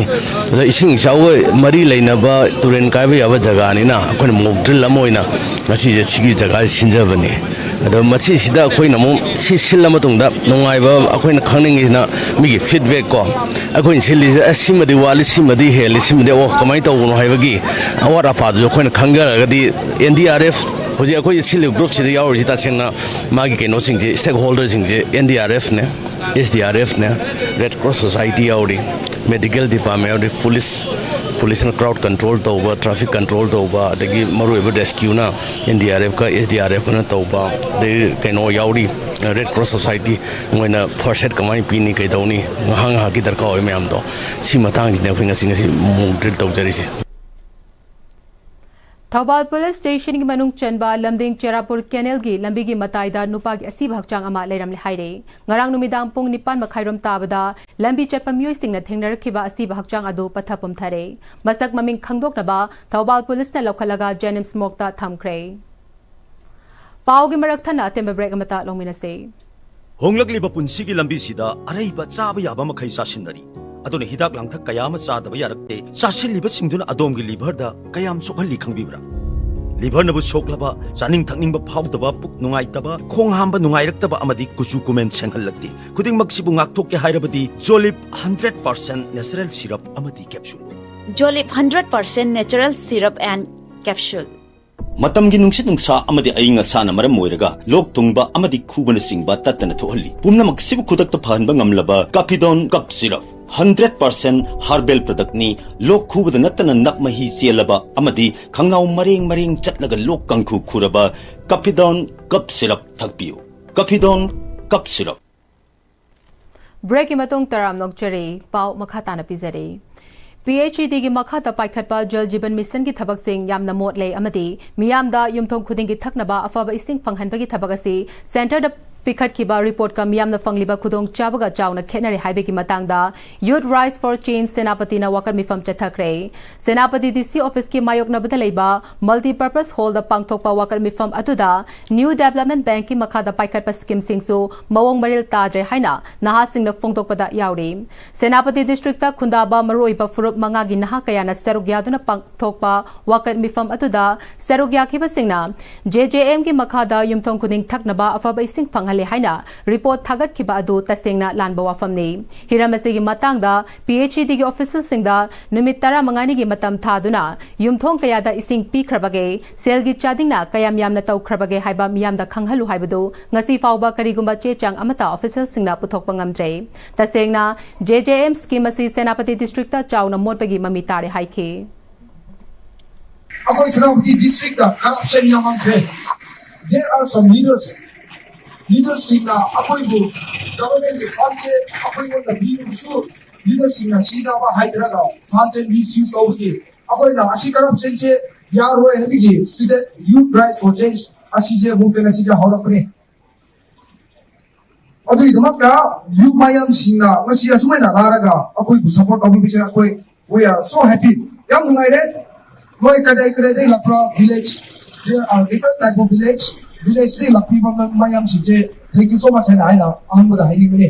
ꯑꯗ ꯏꯁꯤꯡ ꯏꯆꯥꯎꯒ ꯃꯔꯤ ꯂꯩꯅꯕ ꯇꯨꯔꯦꯜ ꯀꯥꯏꯕ ꯌꯥꯕ ꯖꯒꯥꯅꯤꯅ ꯑꯩꯈꯣꯏꯅ mock drill ꯑꯃ ꯑꯣꯏꯅ ꯉꯁꯤꯁꯦ ꯁꯤꯒꯤ ꯖꯒꯥꯁꯦ ꯁꯤꯟꯖꯕꯅꯤ꯫ ꯑꯗꯣ ꯃꯁꯤꯁꯤꯗ ꯑꯩꯈꯣꯏꯅ ꯑꯃꯨꯛ ꯁꯤ ꯁꯤꯜꯂ ꯃꯇꯨꯡꯗ ꯅꯨꯡꯉꯥꯏꯕ ꯑꯩꯈꯣꯏꯅ ꯈꯪꯅꯤꯡꯉꯤꯁꯤꯅ ꯃꯤꯒꯤ feedback ꯀꯣ, ꯑꯩꯈꯣꯏꯅ ꯁꯤꯜꯂꯤꯁꯦ ꯑꯁ ꯁꯤꯃꯗꯤ ꯋꯥꯠꯂꯤ, ꯁꯤꯃꯗꯤ ꯍꯦꯜꯂꯤ, ꯁꯤꯃꯗꯤ ꯑꯣ ꯀꯃꯥꯏꯅ ꯇꯧꯕꯅꯣ ꯍꯥꯏꯕꯒꯤ ꯑꯋꯥꯠ ꯑꯄꯥꯗꯨꯁꯨ ꯑꯩꯈꯣꯏꯅ ꯈꯪꯖꯔꯒꯗꯤ N D R F ꯍꯧꯖꯤꯛ ꯑꯩꯈꯣꯏ ꯁꯤꯜꯂꯤꯕ groupꯁꯤꯗ ꯌꯥꯎꯔꯤꯁꯤ ꯇꯁꯦꯡꯅ ꯃꯥꯒꯤ ꯀꯩꯅꯣꯁꯤꯡꯁꯦ stakeholderꯁꯤꯡꯁꯦ N D R Fꯅꯦ, S D R Fꯅꯦ, Red Cross Society ꯌꯥꯎꯔꯤ, medical department ꯌꯥꯎꯔꯤ, police, policeꯅ crowd control ꯇꯧꯕ, traffic control ꯇꯧꯕ, ꯑꯗꯒꯤ ꯃꯔꯨꯑꯣꯏꯕ rescueꯅ N D R Fꯀ S D R Fꯀꯅ ꯇꯧꯕ, ꯑꯗꯩ ꯀꯩꯅꯣ ꯌꯥꯎꯔꯤ, Red Cross Society ꯃꯣꯏꯅ first aid ꯀꯃꯥꯏꯅ ꯄꯤꯅꯤ, ꯀꯩꯗꯧꯅꯤ, ꯉꯥꯏꯍꯥꯛ ꯉꯥꯏꯍꯥꯛꯀꯤ ꯗꯔꯀꯥꯔ ꯑꯣꯏꯕ ꯃꯌꯥꯝꯗꯣ, ꯁꯤ ꯃꯇꯥꯡꯁꯤꯅꯦ ꯑꯩꯈꯣꯏ ꯉꯁꯤ ꯉꯁꯤ mock drill ꯇꯧꯖꯔꯤꯁꯦ꯫ ꯊꯧꯕꯥꯜ ꯄꯨꯂꯤꯁ ꯁ꯭ꯇꯦꯁꯟꯒꯤ ꯃꯅꯨꯡ ꯆꯟꯕ ꯂꯝꯗꯤꯡ ꯆꯦꯔꯥꯄꯨꯔ ꯀꯦꯅꯦꯜꯒꯤ ꯂꯝꯕꯤꯒꯤ ꯃꯇꯥꯏꯗ ꯅꯨꯄꯥꯒꯤ ꯑꯁꯤꯕ ꯍꯛꯆꯥꯡ ꯑꯃ ꯂꯩꯔꯝꯂꯦ ꯍꯥꯏꯔꯦ꯫ ꯉꯔꯥꯡ ꯅꯨꯃꯤꯗꯥꯡ ꯄꯨꯡ ꯅꯤꯄꯥꯟ ꯃꯈꯥꯏꯔꯣꯝ ꯇꯥꯕꯗ ꯂꯝꯕꯤ ꯆꯠꯄ ꯃꯤꯑꯣꯏꯁꯤꯡꯅ ꯊꯦꯡꯅꯔꯛꯈꯤꯕ ꯑꯁꯤꯕ ꯍꯛꯆꯥꯡ ꯑꯗꯨ ꯄꯠꯊ ꯄꯨꯝꯊꯔꯦ꯫ ꯃꯁꯛ ꯃꯃꯤꯡ ꯈꯪꯗꯣꯛꯅꯕ ꯊꯧꯕꯥꯜ ꯄꯨꯂꯤꯁꯅ ꯂꯧꯈꯠꯂꯒ JNIMS morgueꯇ ꯊꯝꯈ꯭ꯔꯦ꯫ ꯄꯥꯎꯒꯤ ꯃꯔꯛ ꯊꯠꯅ ꯑꯇꯦꯟꯕ break ꯑꯃꯇ ꯂꯧꯃꯤꯟꯅꯁꯤ꯫ ꯍꯣꯡꯂꯛꯂꯤꯕ ꯄꯨꯟꯁꯤꯒꯤ ꯂꯝꯕꯤꯁꯤꯗ ꯑꯔꯩꯕ ꯆꯥꯕ ꯌꯥꯕ ꯃꯈꯩ ꯆꯥꯁꯤꯟꯅꯔꯤ꯫ ꯑꯗꯨꯅ ꯍꯤꯗꯥꯛ ꯂꯥꯡꯊꯛ ꯀꯌꯥ ꯑꯃ ꯆꯥꯗꯕ ꯌꯥꯔꯛꯇꯦ꯫ ꯆꯥꯁꯤꯜꯂꯤꯕꯁꯤꯡꯗꯨꯅ ꯑꯗꯣꯝꯒꯤ ꯂꯤꯚꯔꯗ ꯀꯌꯥꯝ ꯁꯣꯛꯍꯜꯂꯤ ꯈꯪꯕꯤꯕ꯭ꯔꯥ? ꯂꯤꯚꯔꯅꯕꯨ ꯁꯣꯛꯂꯕ, ꯆꯥꯅꯤꯡ ꯊꯛꯅꯤꯡꯕ ꯐꯥꯎꯗꯕ, ꯄꯨꯛ ꯅꯨꯡꯉꯥꯏꯇꯕ, ꯈꯣꯡ ꯍꯥꯝꯕ ꯅꯨꯡꯉꯥꯏꯔꯛꯇꯕ ꯑꯃꯗꯤ ꯀꯨꯆꯨ ꯀꯨꯃꯦꯟ ꯁꯦꯡꯍꯜꯂꯛꯇꯦ꯫ ꯈꯨꯗꯤꯡꯃꯛꯁꯤꯕꯨ ꯉꯥꯛꯊꯣꯛꯀꯦ ꯍꯥꯏꯔꯕꯗꯤ Jolib hundred percent natural syrup ꯑꯃꯗꯤ capsule꯫ Jolib hundred percent natural syrup and capsule. ꯃꯇꯝꯒꯤ ꯅꯨꯡꯁꯤꯠ ꯅꯨꯡꯁꯥ ꯑꯃꯗꯤ ꯑꯏꯪ ꯑꯁꯥꯅ ꯃꯔꯝ ꯑꯣꯏꯔꯒ ꯂꯣꯛ ꯊꯨꯡꯕ ꯑꯃꯗꯤ ꯈꯨꯕꯅꯆꯤꯡꯕ ꯇꯠꯇꯅ ꯊꯣꯛꯍꯜꯂꯤ꯫ ꯄꯨꯝꯅꯃꯛꯁꯤꯕꯨ ꯈꯨꯗꯛꯇ ꯐꯍꯟꯕ ꯉꯝꯂꯕ Capidon Cup Syrup, hundred percent herbal product ꯅꯤ꯫ ꯂꯣꯛ ꯈꯨꯕꯗ ꯅꯠꯇꯅ ꯅꯞ ꯃꯍꯤ ꯆꯦꯜꯂꯕ ꯑꯃꯗꯤ ꯈꯪꯅꯥꯎ ꯃꯔꯦꯡ ꯃꯔꯦꯡ ꯆꯠꯂꯒ ꯂꯣꯛ ꯀꯥꯡꯈꯨ ꯈꯨꯔꯕ Capidon Cup Syrup ꯊꯛꯄꯤꯌꯨ꯫ Capidon Cup Syrup꯫ ꯕ꯭ꯔꯦꯛꯀꯤ ꯃꯇꯨꯡ ꯇꯔꯥꯝꯅ ꯑꯣꯛꯆꯔꯤ꯫ ꯄꯥꯎ ꯃꯈꯥ ꯇꯥꯅ ꯄꯤꯖꯔꯤ꯫ ꯄꯤ ꯑꯩꯆ ꯏ ꯗꯤꯒꯤ ꯃꯈꯥꯗ ꯄꯥꯏꯈꯠꯄ ꯖꯜ ꯖꯤꯕꯟ ꯃꯤꯁꯟꯒꯤ ꯊꯕꯛꯁꯤꯡ ꯌꯥꯝꯅ ꯃꯣꯠꯂꯦ ꯑꯃꯗꯤ ꯃꯤꯌꯥꯝꯗ ꯌꯨꯝꯊꯣꯡ ꯈꯨꯗꯤꯡꯒꯤ ꯊꯛꯅꯕ ꯑꯐꯕ ꯏꯁꯤꯡ ꯐꯪꯍꯟꯕꯒꯤ ꯊꯕꯛ ꯑꯁꯤ ꯁꯦꯟꯇꯔꯗ ꯄꯤꯈꯠꯈꯤꯕ ꯔꯤꯄꯣꯔꯠꯀ ꯃꯤꯌꯥꯝꯅ ꯐꯪꯂꯤꯕ ꯈꯨꯗꯣꯡꯆꯥꯕꯒ ꯆꯥꯎꯅ ꯈꯦꯠꯅꯔꯦ ꯍꯥꯏꯕꯒꯤ ꯃꯇꯥꯡꯗ Youth Rise for Change ꯁꯦꯅꯥꯄꯇꯤꯅ ꯋꯥꯀꯠ ꯃꯤꯐꯝ ꯆꯠꯊꯈ꯭ꯔꯦ꯫ ꯁꯦꯅꯥꯄꯇꯤ ꯗꯤ ꯁꯤ ꯑꯣꯐꯤꯁꯀꯤ ꯃꯥꯌꯣꯛꯅꯕꯗ ꯂꯩꯕ Multipurpose Hall ꯗ ꯄꯥꯡꯊꯣꯛꯄ ꯋꯥꯀꯠ ꯃꯤꯐꯝ ꯑꯗꯨꯗ New Development Bank ꯀꯤ ꯃꯈꯥꯗ ꯄꯥꯏꯈꯠꯄ ꯁ꯭ꯀꯤꯝꯁꯤꯡꯁꯨ ꯃꯑꯣꯡ ꯃꯔꯤꯜ ꯇꯥꯗ꯭ꯔꯦ ꯍꯥꯏꯅ ꯅꯍꯥꯁꯤꯡꯅ ꯐꯣꯡꯗꯣꯛꯄꯗ ꯌꯥꯎꯔꯤ꯫ ꯁꯦꯅꯥꯄꯇꯤ ꯗꯤꯁꯇ꯭ꯔꯤꯛꯇ ꯈꯨꯟꯗꯥꯕ ꯃꯔꯨꯑꯣꯏꯕ ꯐꯨꯔꯨꯞ ꯃꯉꯥꯒꯤ ꯅꯍꯥ ꯀꯌꯥꯅ ꯁꯔꯨꯛ ꯌꯥꯗꯨꯅ ꯄꯥꯡꯊꯣꯛꯄ ꯋꯥꯀꯠ ꯃꯤꯐꯝ ꯑꯗꯨꯗ ꯁꯔꯨꯛ ꯌꯥꯈꯤꯕꯁꯤꯡꯅ ꯖꯦ ꯖꯦ ꯑꯦꯝ ꯒꯤ ꯃꯈꯥꯗ ꯌꯨꯝꯊꯣꯡ ꯈꯨꯗꯤꯡ ꯊꯛꯅꯕ ꯑꯐꯕ ꯏꯁꯤꯡ ꯐꯪꯍꯜꯂꯦ ꯍꯥꯏꯅ ꯔꯤꯄꯣꯔꯠ ꯊꯥꯒꯠꯈꯤꯕ ꯑꯗꯨ ꯇꯁꯦꯡꯅ ꯂꯥꯟꯕ ꯋꯥꯐꯝꯅꯤ꯫ ꯍꯤꯔꯝ ꯑꯁꯤꯒꯤ ꯃꯇꯥꯡꯗ ꯄꯤ ꯑꯩꯆ ꯏ ꯗꯤꯒꯤ ꯑꯣꯐꯤꯁꯤꯌꯦꯜꯁꯤꯡꯗ ꯅꯨꯃꯤꯠ ꯇꯔꯥꯃꯉꯥꯅꯤꯒꯤ ꯃꯇꯝ ꯊꯥꯗꯨꯅ ꯌꯨꯝꯊꯣꯡ ꯀꯌꯥꯗ ꯏꯁꯤꯡ ꯄꯤꯈ꯭ꯔꯕꯒꯦ, ꯁꯦꯜꯒꯤ ꯆꯥꯗꯤꯡꯅ ꯀꯌꯥꯝ ꯌꯥꯝꯅ ꯇꯧꯈ꯭ꯔꯕꯒꯦ ꯍꯥꯏꯕ ꯃꯤꯌꯥꯝꯗ ꯈꯪꯍꯜꯂꯨ ꯍꯥꯏꯕꯗꯨ ꯉꯁꯤ ꯐꯥꯎꯕ ꯀꯔꯤꯒꯨꯝꯕ ꯆꯦ ꯆꯥꯡ ꯑꯃꯠꯇ ꯑꯣꯐꯤꯁꯤꯌꯦꯜꯁꯤꯡꯅ ꯄꯨꯊꯣꯛꯄ ꯉꯝꯗ꯭ꯔꯦ꯫ ꯇꯁꯦꯡꯅ ꯖꯦ ꯖꯦ ꯑꯦꯝ ꯁ꯭ꯀꯤꯝ ꯑꯁꯤ ꯁꯦꯅꯥꯄꯇꯤ ꯗꯤꯁꯇ꯭ꯔꯤꯛꯇ ꯆꯥꯎꯅ ꯃꯣꯠꯄꯒꯤ ꯃꯃꯤ ꯇꯥꯔꯦ ꯍꯥꯏꯈꯤ꯫ ꯑꯩꯈꯣꯏ ꯁꯦꯅꯥꯄꯇꯤ ꯗꯤꯁꯇ꯭ꯔꯤꯛꯇ ꯀꯔꯞꯁꯟ ꯌꯥꯝꯃꯟꯈ꯭ꯔꯦ꯫ There are some leaders, ꯂꯤꯗꯔꯁꯤꯡꯅ ꯑꯩꯈꯣꯏꯕꯨ ꯒꯚꯔꯟꯃꯦꯟꯠꯀꯤ ꯐꯟꯁꯦ ꯑꯩꯈꯣꯏꯉꯣꯟꯗ ꯄꯤꯔꯕꯁꯨ ꯂꯤꯗꯔꯁꯤꯡꯅ ꯁꯤꯖꯤꯟꯅꯕ ꯍꯩꯇ꯭ꯔꯒ ꯐꯟꯁꯦ ꯃꯤꯁꯌꯨꯁ ꯇꯧꯕꯒꯤ ꯑꯩꯈꯣꯏꯅ ꯑꯁꯤ ꯀꯔꯞꯁꯟꯁꯦ ꯌꯥꯔꯣꯏ ꯍꯥꯏꯕꯒꯤ ꯁꯤꯗ Youth Rise for Change ꯑꯁꯤꯁꯦ ꯃꯨꯚꯃꯦꯟꯠ ꯑꯁꯤꯁꯦ ꯍꯧꯔꯛꯄꯅꯤ꯫ ꯑꯗꯨꯒꯤꯗꯃꯛꯇ ꯌꯨꯠ ꯃꯌꯥꯝꯁꯤꯡꯅ ꯉꯁꯤ ꯑꯁꯨꯃꯥꯏꯅ ꯂꯥꯛꯂꯒ ꯑꯩꯈꯣꯏꯕꯨ ꯁꯄꯣꯔꯠ ꯇꯧꯕꯤꯕꯁꯦ ꯑꯩꯈꯣꯏ we are so happy. ꯌꯥꯝ ꯅꯨꯡꯉꯥꯏꯔꯦ꯫ ꯃꯣꯏ ꯀꯗꯥꯏ ꯀꯗꯥꯏꯗꯒꯤ ꯂꯥꯛꯄ꯭ꯔꯥ? Village, there are different type of village. Village ꯗꯒꯤ ꯂꯥꯛꯄꯤꯕ ꯃ-, ꯃꯌꯥꯝꯁꯤꯡꯁꯦ thank you so much ꯍꯥꯏꯅ ꯑꯩꯅ ꯑꯍꯥꯟꯕꯗ ꯍꯥꯏꯅꯤꯡꯕꯅꯤ꯫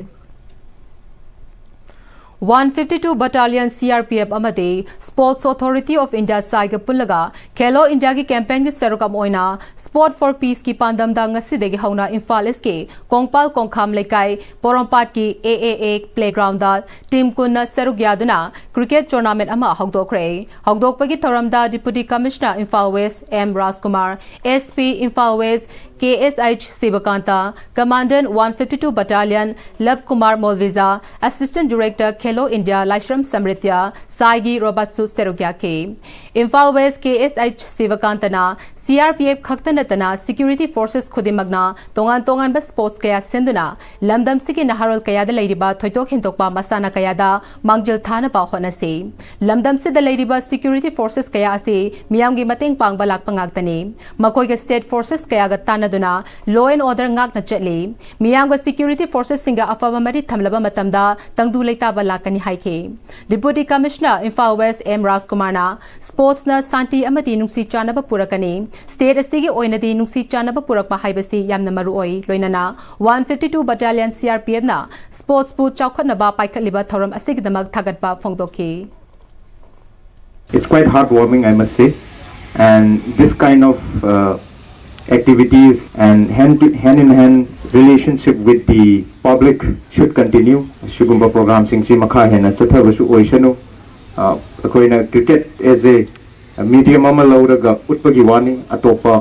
One fifty two Battalion C R P F ꯑꯃꯗꯤ Sports Authority of India, ꯁꯥꯏꯒ ꯄꯨꯜꯂꯒ ꯈꯦꯂꯣ ꯏꯟꯗꯤꯌꯥꯒꯤ ꯀꯦꯝꯄꯦꯟꯒꯤ ꯁꯔꯨꯛ ꯑꯃ ꯑꯣꯏꯅ Sport for Peaceꯀꯤ ꯄꯥꯟꯗꯝꯗ ꯉꯁꯤꯗꯒꯤ ꯍꯧꯅ ꯏꯝꯐꯥꯜ ꯏꯁꯀꯤ ꯀꯣꯡꯄꯥꯜ ꯀꯣꯡꯈꯥꯝ ꯂꯩꯀꯥꯏ ꯄꯣꯔꯣꯝꯄꯥꯠꯀꯤ A A A playgroundꯗ ꯇꯤꯝ ꯀꯨꯟꯅ ꯁꯔꯨꯛ ꯌꯥꯗꯨꯅ cricket tournament ꯑꯃ ꯍꯧꯗꯣꯛꯈ꯭ꯔꯦ꯫ ꯍꯧꯗꯣꯛꯄꯒꯤ ꯊꯧꯔꯝꯗ Deputy Commissioner Imphal West M Rajkumar, S P Imphal West K S H Shivakant, Commandant one fifty two Battalion Lav Kumar Molvija, Assistant Director Khelo India Laishram Samritya, ꯁꯥꯏꯒꯤ ꯔꯣꯕꯥꯠꯁꯨ ꯁꯔꯨꯛ ꯌꯥꯈꯤ꯫ Imphal West K S H ꯁꯤꯕꯀꯥꯟꯇꯅ C R P F ꯈꯛꯇ ꯅꯠꯇꯅ security forces ꯈꯨꯗꯤꯡꯃꯛꯅ ꯇꯣꯉꯥꯟ ꯇꯣꯉꯥꯟꯕ sports ꯀꯌꯥ ꯁꯤꯟꯗꯨꯅ ꯂꯝꯗꯝꯁꯤꯒꯤ ꯅꯍꯥꯔꯣꯜ ꯀꯌꯥꯗ ꯂꯩꯔꯤꯕ ꯊꯣꯏꯗꯣꯛ ꯍꯦꯟꯗꯣꯛꯄ ꯃꯁꯥꯟꯅ ꯀꯌꯥꯗ ꯃꯥꯡꯖꯤꯜ ꯊꯥꯅꯕ ꯍꯣꯠꯅꯁꯤ꯫ ꯂꯝꯗꯝꯁꯤꯗ ꯂꯩꯔꯤꯕ security forces ꯀꯌꯥ ꯑꯁꯤ ꯃꯤꯌꯥꯝꯒꯤ ꯃꯇꯦꯡ ꯄꯥꯡꯕ ꯂꯥꯛꯄ ꯉꯥꯛꯇꯅꯤ꯫ ꯃꯈꯣꯏꯒ state forces ꯀꯌꯥꯒ ꯇꯥꯟꯅꯗꯨꯅ law and order ꯉꯥꯛꯅ ꯆꯠꯂꯤ꯫ ꯃꯤꯌꯥꯝꯒ security forcesꯁꯤꯡꯒ ꯑꯐꯕ ꯃꯔꯤ ꯊꯝꯂꯕ ꯃꯇꯝꯗ ꯇꯪꯗꯨ ꯂꯩꯇꯥꯕ ꯂꯥꯛꯀꯅꯤ ꯍꯥꯏꯈꯤ꯫ Deputy Commissioner Imphal West M ꯔꯥꯖꯀꯨꯃꯥꯔꯅ sportsꯅ ꯁꯥꯟꯇꯤ ꯑꯃꯗꯤ ꯅꯨꯡꯁꯤ ꯆꯥꯟꯅꯕ ꯄꯨꯔꯛꯀꯅꯤ꯫ State ꯑꯁꯤꯒꯤ ꯑꯣꯏꯅꯗꯤ ꯅꯨꯡꯁꯤ ꯆꯥꯟꯅꯕ ꯄꯨꯔꯛꯄ ꯍꯥꯏꯕꯁꯤ ꯌꯥꯝꯅ ꯃꯔꯨ ꯑꯣꯏ꯫ ꯂꯣꯏꯅꯅ one fifty two Battalion C R P Fꯅ sportsꯄꯨ ꯆꯥꯎꯈꯠꯅꯕ ꯄꯥꯏꯈꯠꯂꯤꯕ ꯊꯧꯔꯝ ꯑꯁꯤꯒꯤꯗꯃꯛ ꯊꯥꯒꯠꯄ ꯐꯣꯡꯗꯣꯛꯈꯤ꯫ It's quite heartwarming, I must say. And this kind of uh, activities and hand, to, hand in hand relationship with the public should continue. ꯁꯤꯒꯨꯝꯕ ꯄ꯭ꯔꯣꯒ꯭ꯔꯥꯝꯁꯤꯡꯁꯤ ꯃꯈꯥ ꯍꯦꯟꯅ ꯆꯠꯊꯕꯁꯨ ꯑꯣꯏꯁꯅꯨ꯫ ꯑ, ꯑꯩꯈꯣꯏꯅ cricket as a medium ꯑꯃ ꯂꯧꯔꯒ ꯎꯠꯄꯒꯤ ꯋꯥꯅꯤ, ꯑꯇꯣꯞꯄ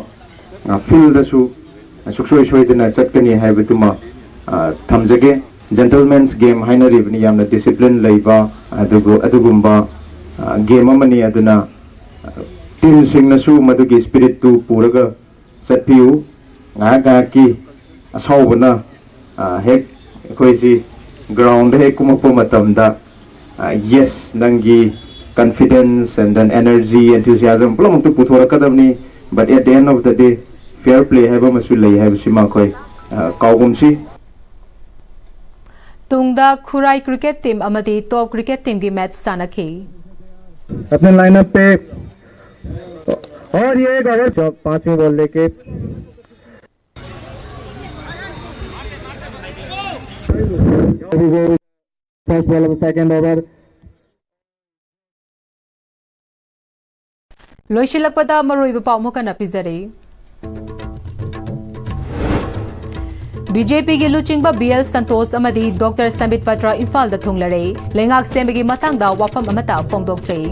ꯐꯤꯜꯗꯁꯨ ꯁꯨꯡꯁꯣꯏ ꯁꯣꯏꯗꯅ ꯆꯠꯀꯅꯤ ꯍꯥꯏꯕꯗꯨꯃ ꯑ, ꯊꯝꯖꯒꯦ꯫ Gentleman's game ꯍꯥꯏꯅꯔꯤꯕꯅꯤ, ꯌꯥꯝꯅ discipline ꯂꯩꯕ ꯑꯗꯨꯒ ꯑꯗꯨꯒꯨꯝꯕ ꯒꯦꯝ ꯑꯃꯅꯤ꯫ ꯑꯗꯨꯅ ꯇꯤꯝꯁꯤꯡꯅꯁꯨ ꯃꯗꯨꯒꯤ spiritꯇꯨ ꯄꯨꯔꯒ ꯆꯠꯄꯤꯌꯨ꯫ ꯉꯥꯏꯍꯥꯛ ꯉꯥꯏꯍꯥꯛꯀꯤ ꯑꯁꯥꯎꯕꯅ ꯑ, ꯍꯦꯛ ꯑꯩꯈꯣꯏꯁꯤ groundꯗ ꯍꯦꯛ ꯀꯨꯝꯃꯛꯄ ꯃꯇꯝꯗ, ꯑ, yes, ꯅꯪꯒꯤ confidence and then energy, enthusiasm ꯄꯨꯝꯅꯃꯛꯇꯨ ꯄꯨꯊꯣꯔꯛꯀꯗꯕꯅꯤ꯫ But at the end of the day, fair play ꯍꯥꯏꯕ ꯑꯃꯁꯨ ꯂꯩ ꯍꯥꯏꯕꯁꯤꯃ ꯑꯩꯈꯣꯏ ꯑ, ꯀꯥꯎꯒꯨꯝꯁꯤ꯫ ꯇꯨꯡꯗ ꯈꯨꯔꯥꯏ cricket team ꯑꯃꯗꯤ Top cricket teamꯒꯤ match ꯁꯥꯟꯅꯈꯤ꯫ अपने लाइनअप पे और ये एक ओवर पांचवी बॉल लेके First ball of the second over. ꯂꯣꯏꯁꯤꯜꯂꯛꯄꯗ ꯃꯔꯨꯑꯣꯏꯕ ꯄꯥꯎ ꯑꯃꯨꯛ ꯍꯟꯅ ꯄꯤꯖꯔꯤ꯫ ꯕꯤ ꯖꯦ ꯄꯤꯒꯤ ꯂꯨꯆꯤꯡꯕ ꯕꯤ ꯑꯦꯜ ꯁꯟꯇꯣꯁ ꯑꯃꯗꯤ ꯗꯣꯛꯇꯔ ꯁꯝꯕꯤꯠ ꯄꯇ꯭ꯔ ꯏꯝꯐꯥꯜꯗ ꯊꯨꯡꯂꯔꯦ꯫ ꯂꯩꯉꯥꯛ ꯁꯦꯝꯕꯒꯤ ꯃꯇꯥꯡꯗ ꯋꯥꯐꯝ ꯑꯃꯠꯇ ꯐꯣꯡꯗꯣꯛꯇ꯭ꯔꯤ꯫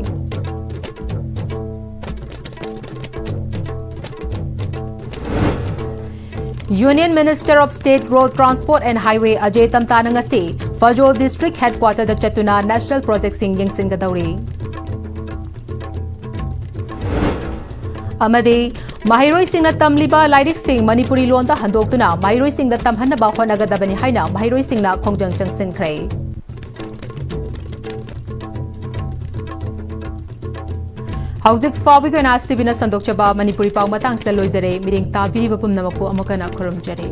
Union Minister of State Road Transport and Highway Ajay Tamtana ꯉꯁꯤ ꯐꯖꯣꯜ District Headquarter ꯗ ꯆꯠꯇꯨꯅ national project ꯁꯤꯡ ꯌꯦꯡꯁꯤꯟꯒꯗꯧꯔꯤ꯫ ꯑꯃꯗꯤ ꯃꯍꯩꯔꯣꯏꯁꯤꯡꯅ ꯇꯝꯂꯤꯕ ꯂꯥꯏꯔꯤꯛꯁꯤꯡ ꯃꯅꯤꯄꯨꯔꯤ ꯂꯣꯟꯗ ꯍꯟꯗꯣꯛꯇꯨꯅ ꯃꯍꯩꯔꯣꯏꯁꯤꯡꯗ ꯇꯝꯍꯟꯅꯕ ꯍꯣꯠꯅꯒꯗꯕꯅꯤ ꯍꯥꯏꯅ ꯃꯍꯩꯔꯣꯏꯁꯤꯡꯅ ꯈꯣꯡꯖꯪ ꯆꯪꯁꯤꯟꯈ꯭ꯔꯦ꯫ ꯍꯧꯖꯤꯛ ꯐꯥꯎꯕꯒꯤ ꯑꯣꯏꯅ ꯁꯤꯕꯤꯅ ꯁꯟꯗꯣꯛꯆꯕ ꯃꯅꯤꯄꯨꯔꯤ ꯄꯥꯎ ꯃꯇꯥꯡꯁꯤꯗ ꯂꯣꯏꯖꯔꯦ꯫ ꯃꯤꯠꯌꯦꯡ ꯇꯥꯕꯤꯔꯤꯕ ꯄꯨꯝꯅꯃꯛꯄꯨ ꯑꯃꯨꯛ ꯍꯟꯅ ꯈꯨꯔꯨꯝꯖꯔꯤ꯫